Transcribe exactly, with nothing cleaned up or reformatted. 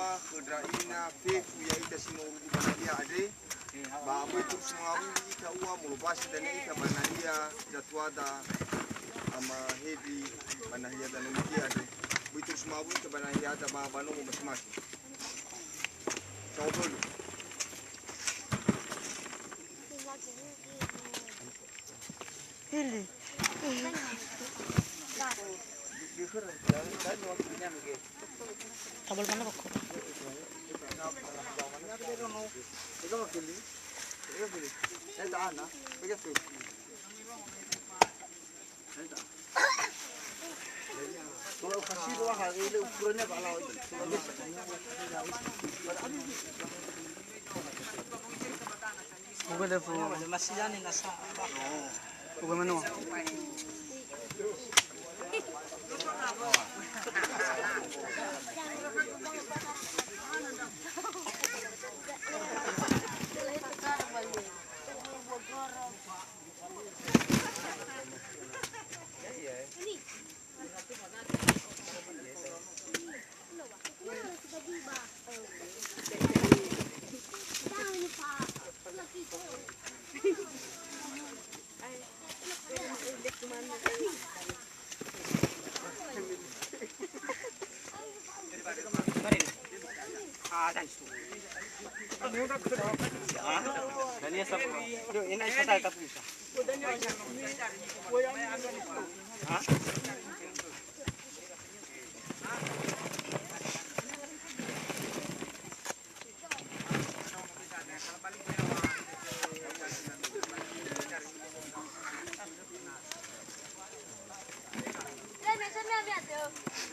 Khö ndra ina fefu ya'ita si no orugu ba nahia andre, ba böi terus mengawui ita ua, molowasi dania ita ba nahia zatuada Ama Hebi, ba nahia Danomidia andre. Böi terus mengawui ita ba nahia ada ba, ba nomo masing-masing. Saohölu. Hili. Tabal mana bako? Buka lefu. Masih jani nasa. Buka menua.